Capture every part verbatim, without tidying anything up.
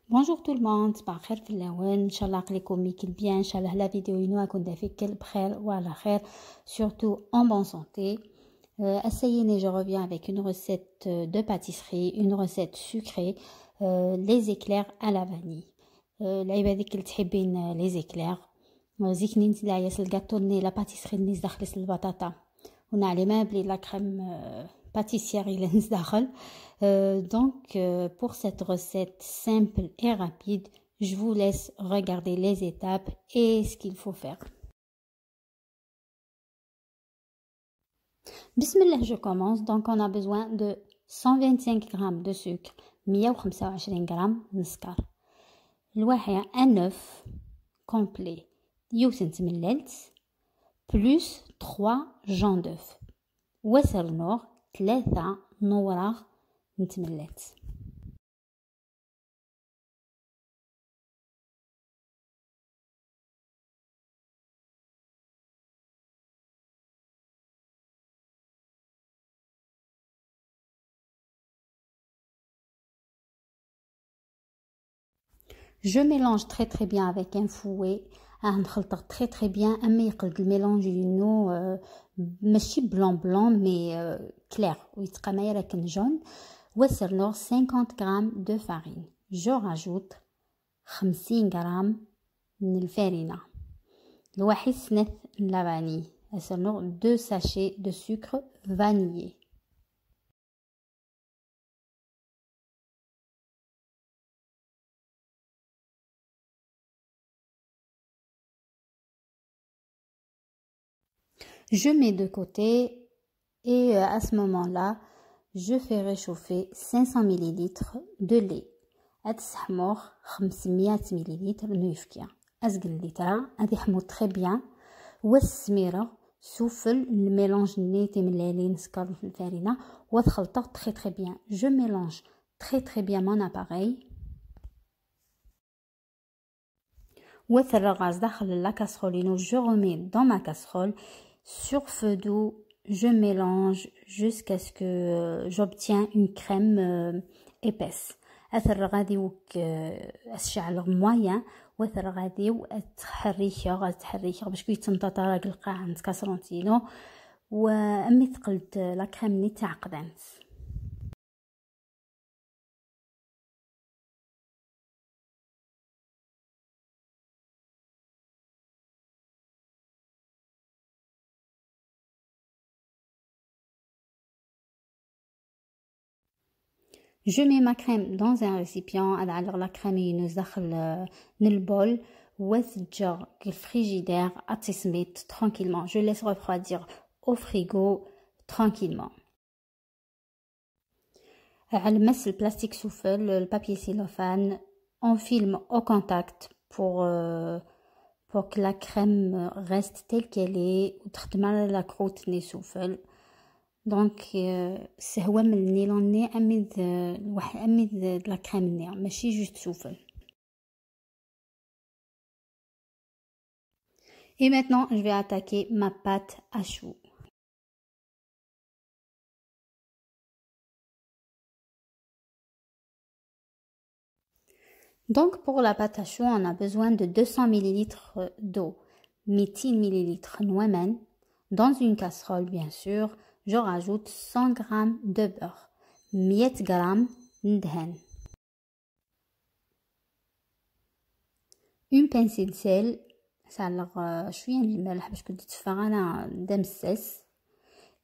Bonjour tout le monde, صباح الخير في اللون. ان شاء الله عقلكم يكل bien، ان شاء الله la vidéo ينوى كون دافيكل بخير وعلى خير، surtout en bonne santé. Euh, essayez, je reviens avec une recette de pâtisserie, une recette sucrée, euh, les éclairs à la vanille. Euh, العيبة هذيك اللي تحبين les éclairs. Euh, زيكني نتلايس القاطو ني la pâtisserie نيز داخل البطاطا. ونعلم بلي la crème, euh, pâtissière إلى نزداخل. Euh, donc, euh, pour cette recette simple et rapide, je vous laisse regarder les étapes et ce qu'il faut faire. بسم الله, je commence. Donc, on a besoin de cent vingt-cinq grammes de sucre, مية وخمسة وعشرين غرام من السكر. الواحد, un œuf complet, يوسن تمللت, plus trois jaunes d'œufs. وسرنوغ ثلاثة نوراغ نتمللت. Je mélange très très bien avec un fouet. آه، نخلطه très très bien. أما يقلد الميلانج ينو, آه، ماشي blanc blanc, mais, آه، clair, ويتقى ما يراكن jaune. وسرنوغ cinquante grammes de farine. Je rajoute خمسين غرام من الفارينة. الواحد سنة la vanille. وسرنوغ deux sachets de sucre vanillé. Je mets de côté et, euh, à ce moment-là, je fais réchauffer cinq cents millilitres de lait. هاد السحموغ خمسمية مليلتر نيفكيا. أزقل الليترة، هادي حمو très bien. والسميرة سفل الميلانج نيتي من لالين سكر في الفارينة. وتخلطه très très bien. Je mélange très très bien mon appareil. وثرغاز داخل la casserole, je remets dans ma casserole. Sur feu doux, je mélange jusqu'à ce que j'obtiens une crème, euh, épaisse. أثرغ هذه وك, آه، أشعل moyen, وثرغ هذه وأتحريكها، أتحريكها باش كي تنططر القاع عند كاسرونتينو. وأمي ثقلت la crème ني تعقدانت. Je mets ma crème dans un récipient. أدعلق la crème ينوز داخل, آه, البول. وثجر في الفريجيدير أتسميت tranquillement. Je laisse refroidir au frigo tranquillement. علمس البلاستيك سفل, le papier cellophane, on filme au contact pour, euh, pour que la crème reste telle qu'elle est, وتخدم على la croûte ني سفل. Donc, euh, سهوة من النيلون ني أميد, الوح-, أميد la crème ني, ماشي juste سفل. Et maintenant, je vais attaquer ma pâte à choux. Donc, pour la pâte à choux, on a besoin de deux cents millilitres d'eau, ميتين مليلتر نوامان. Dans une casserole, bien sûr, je rajoute cent grammes de beurre, مية غرام ندهن. Une pincée de sel, سعلق, آه, شوية من الملح باش كنت تفغانا دمسس.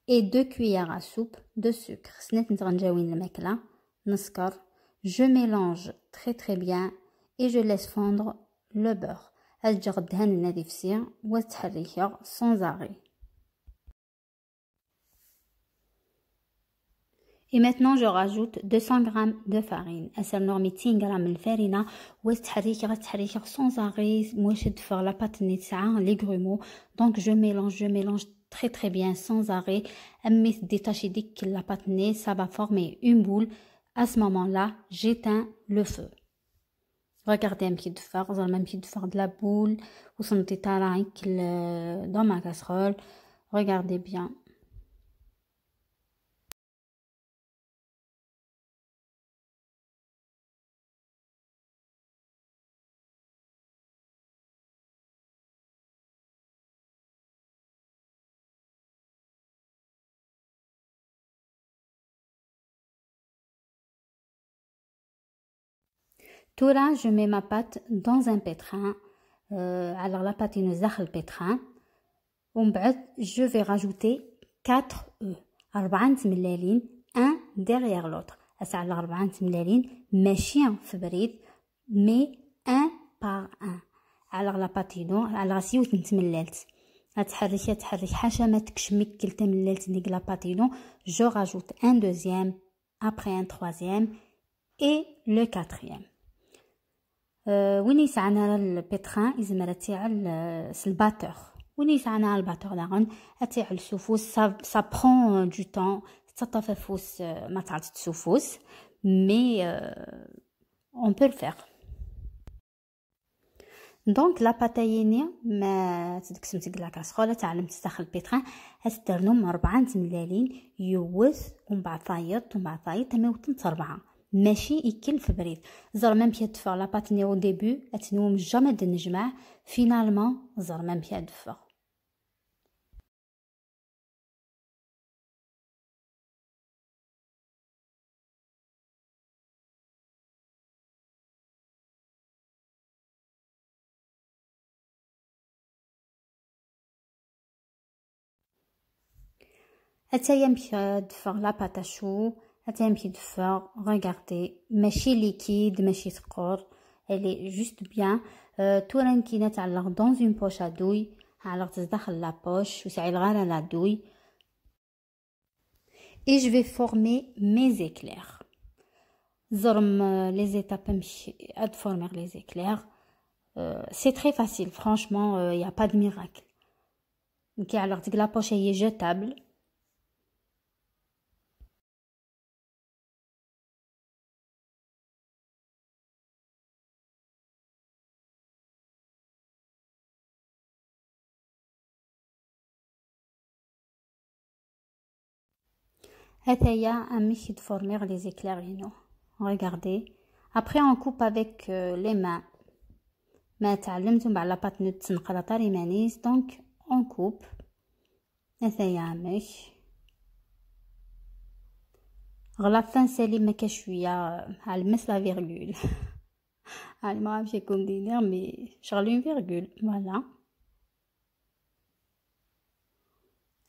Et deux cuillères à soupe de sucre. سنات نتغنجاوين الماكلة, نسكر. Je mélange très très bien et je laisse fondre le beurre. أجغ الدهان النادفسي وتحريكه sans arrêt. Et maintenant, je rajoute deux cents grammes de farine. أسرنوغ ميتين غرام من الفرينة, وتحريك, غتحريك sans arrêt, موش تفغ la pâte ني تسعة les grumeaux. Donc, je mélange, je mélange très très bien, sans arrêt. أمي تديتاشي ديك la pâte ني, ça va former une boule. À ce moment-là, j'éteins le feu. Regardez أمك يدفغ, زعما أمك يدفغ de la boule, وصنتي ترى هيك ال-, dans ma casserole. Regardez bien. Tura, je mets ma pâte dans un pétrin. Euh, على la pâte ينوز داخل البيتران. ومن بعد, je vais rajouter quatre œufs. أربعة نتملالين, un derrière l'autre. أسعى على أربعة نتملالين, ماشي في بريد, mais un par un. على la pâte ينو, على راس يوت نتملالت. هتحرك, هتحرك, حاشا ما تكشمك كل تملالت ديك la pâte ينو. Je rajoute un deuxième, après un troisième et le quatrième. Euh, وين يسعنا البيتران يزمر تيعل, آه, الباتور. وين يسعنا الباتور داغن, تيعل سوفوس, ça, ça prend, euh, du temps, تطففوس, آه, ما تعرف تسوفوس, mais, euh, on peut le faire. Donc, la pâte يني ما تدكسم تقلا كاسخولة, تعلمت داخل البيتران, أسترنم أربعة تملالين, يوث, ومن بعد ثايط, ومن بعد ثايط, تما وتنت أربعة. ماشي يكل في بريد. زرمام كي تفغ la pâte ني au début, أتنوم jamais دنجمع, finalement زرمام كي تفغ. أتايا مكي دفغ la pâte à choux, أتايا مكي دفغ, regardez, ماشي liquide, ماشي ثقور, elle est juste bien. Euh, tura نكينا تعلق dans une poche à douille, علق تزداخل la poche, وسعي الغارة la douille. Et je vais former mes éclairs. زرم, euh, les étapes مشي, ad former les éclairs. Euh, c'est très facile, franchement, euh, il n'y a pas de miracle. نكي على غتك la poche هي jetable. هاتايا أمك دفورميغ les éclairs هنا. Regardez. Après, on coupe avec, euh, les mains. ما تعلمتم بعد la pâte نتنقل طاري مانيس, donc on coupe. هاتايا أمك. غلافان سالي ما كشوية على مس la virgule. يعني ما عرفتش يكون دينير, mais شغل une virgule, voilà.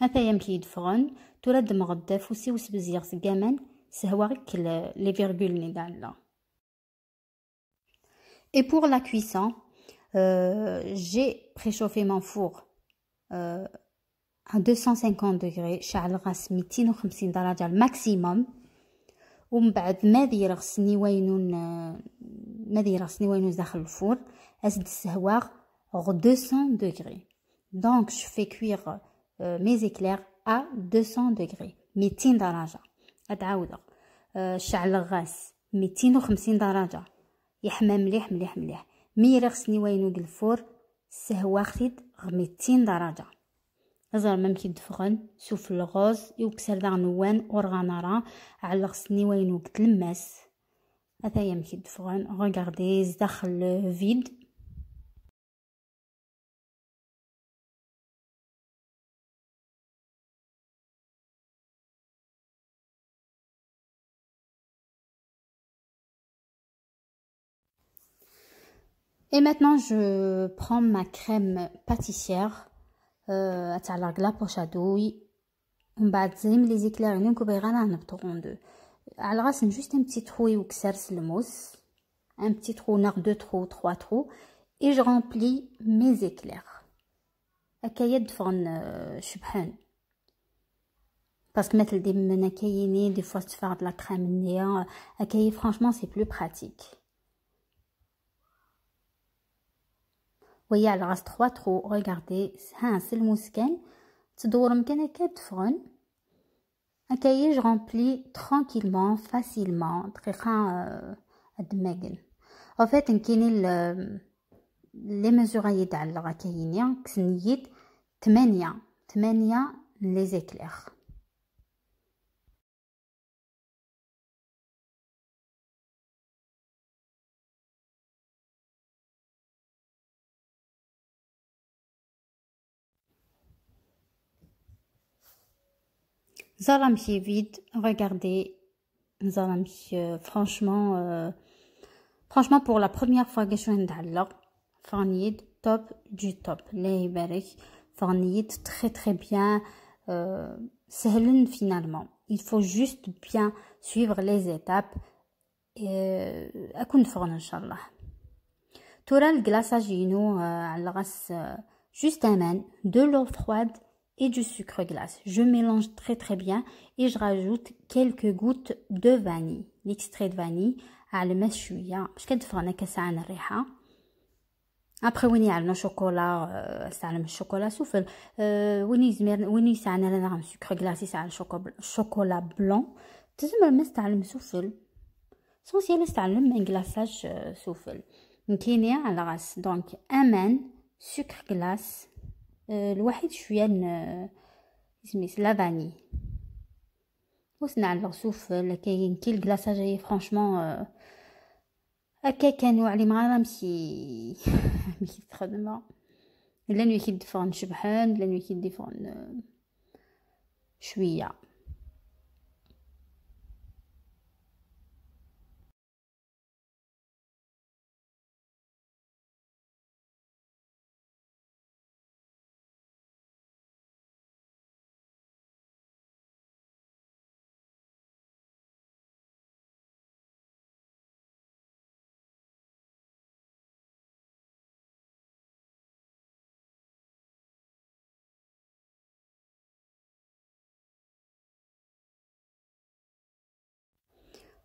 هاتايا مكي يدفغن, ترد مغدف وسي وسبزيغ سقامان, سهوا غيك ل-, les virgules ني دالا. Et pour la cuisson, euh, j'ai préchauffé mon four, euh, à deux cent cinquante degrés, شعل غاس ميتين وخمسين درجة maximum. ومن بعد ما دير غسني وينون, ما دير غسني وينون داخل الفور, أسد السهواغ غ deux cents degrés. Donc, je fais cuire, euh, mes éclairs à deux cents degrés. ميتين درجة. أتعاودغ. آه، شعل غاس ميتين وخمسين درجة. يحمى مليح, مليح, مليح. مي رغسني وينو الفور, سهواغ-تيد غ ميتين درجة. زرمام كي دفغن, سوف الغوز, يوكسر داغ نوان, أورغانارا, على غسني وينو قد الماس. أثايا مكي دفغن, regardez, زداخل vide. Et maintenant, je prends ma crème pâtissière, euh, تاع la poche à douille. ومن بعد زي ملي زيكلير نكو بغينا نبطو en deux. على غاس juste un petit trou يوكسر سلموس. Un petit trou, ناخ deux trous, trois trous. Et je remplis mes éclairs. هكايا دفغن, آه، شبحان. Parce que مثل دي من كاينين des fois تفاض la crème النية. هكايا franchement c'est plus pratique. ويا على غاس trois trous, regardez, ها سلموس كان تدور مكان هكا دفغن. هكايا je remplis tranquillement, facilement, دقيقة, آه، الدماغن. En fait, نكيني ال-, les mesures يتعلق كاينين, كسنيت ثمانية, ثمانية les éclairs. زرمشي vide, regardez. زرمشي, euh, franchement, euh, Franchement, pour la première fois كاش وين نتعلق، فرنيت top du top، الله يبارك. فرنيت très très bien. Euh, سهلن finalement. Il faut juste bien suivre les étapes. Euh, أكون فرن إن شاء الله. ترى الكلاصاج ينو، آه، على غاس، آه، juste أمان، de l'eau froide et du sucre glace. Je mélange très très bien et je rajoute quelques gouttes de vanille, l'extrait de vanille، على ماس شويه باش كتفرن هكا ساعه الريحه. Après وين يعلنوا chocolat، آه، استعلم chocolat soufflé. آه، وين يزمر، وين يسعنا لنا غم sucre glace، يسعى chocolat blanc. تزمر ما استعلم soufflé. L'essentiel استعلم من glaçage، آه، soufflé. نكيني على غاس. Donc أمان، sucre glace، آه، الواحد شويه ن-، اسمي la vanille. وسنعلق soufflé، كاين كي الكلاصاج هي franchement، آه، هكا كانوا علي مغارة مشي مشي تخدمه. لانو يكي دفغن شبحان، لانو يكي دفغن، آه، شويه.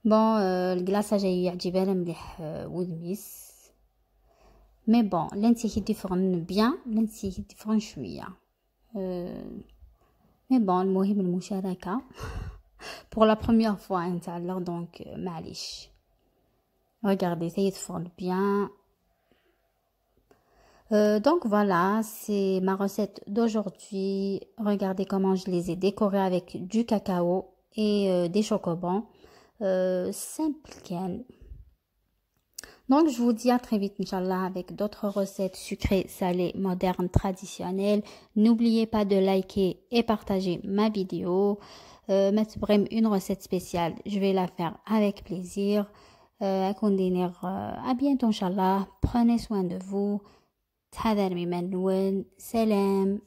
Bon، آه، الكلاصة جاي يعجبها مليح، آه، ودميس. Mais bon، لان تيكي ديفرن bien، لان تيكي ديفرن شويه. آه، mais bon، المهم المشاركه. Pour la première fois نتعلق، donc، آه، معليش. Regardez، تيدفرن bien. Euh, donc voilà, c'est ma recette d'aujourd'hui. Regardez comment je les ai décorés avec du cacao et, euh, des chocobons. Euh, simple كان. Donc je vous dis à très vite, Inch'Allah, avec d'autres recettes sucrées, salées, modernes, traditionnelles. N'oubliez pas de liker et partager ma vidéo. Euh, mettre vraiment une recette spéciale, je vais la faire avec plaisir. Euh, à continuer, euh, à bientôt, Inch'Allah. Prenez soin de vous. تحذر من المنون. سلام.